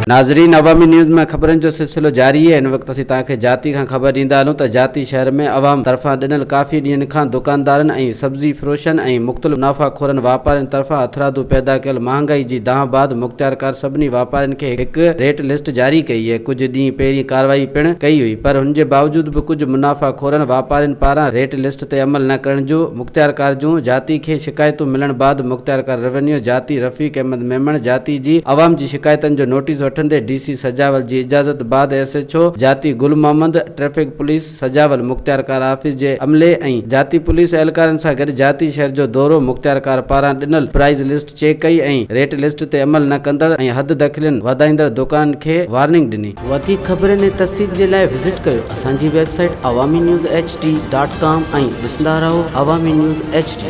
ناظرين عوامي نيوز ۾ خبرن جو سلسلو جاري آهي هن وقت اسين توهان کي جاتي کان خبر ڏيندا هلون ته جاتي شهر ۾ عوام طرفان ڏنل ڪافي ڏينهن کان دڪاندارن ۽ سبزي فروشن ۽ مختلف منافع خورن واپارين طرفان هٿرادو پيدا ڪيل مهانگائي جي دانهن بعد مختيارڪار سڀني واپارين کي هڪ ريٽ لسٽ جاري ڪئي ۽ ڪجهه ڏينهن پهرين ڪارروائي پڻ ڪئي هئي پر ان جي باوجود به ڪجهه منافع خورن واپارين پاران ريٽ لسٽ تي عمل نه ڪرڻ جو مختيارڪار جون جاتي کي شڪايتون ملڻ بعد مختيارڪار روينيو جاتي رفيق احمد ميمڻ جاتي جي عوام جي شڪايتن جو نوٽيس وٺندي ڊي سي سجاول جي اجازت بعد S H O Jati Gul Muhammad, traffic police Sujawal مختيارڪار office جي عملي ۽ جاتي پوليس اهلڪارن سان گڏ جاتي شهر جو دورو مختيارڪار پاران ڏنل پرائز لسٽ چيڪ ڪئي ۽ ريٽ لسٽ تي عمل نه ڪندڙ ۽ حد دخلين وڌائيندڙ دڪانن کي وارننگ ڏني. وڌيڪ خبرن ۽ تفصيل جي لاء وزٽ ڪيو اسان جي website Awami news H D dot com ۽ ڏسندا رهو عوامي نيوز ايڇ ڊي.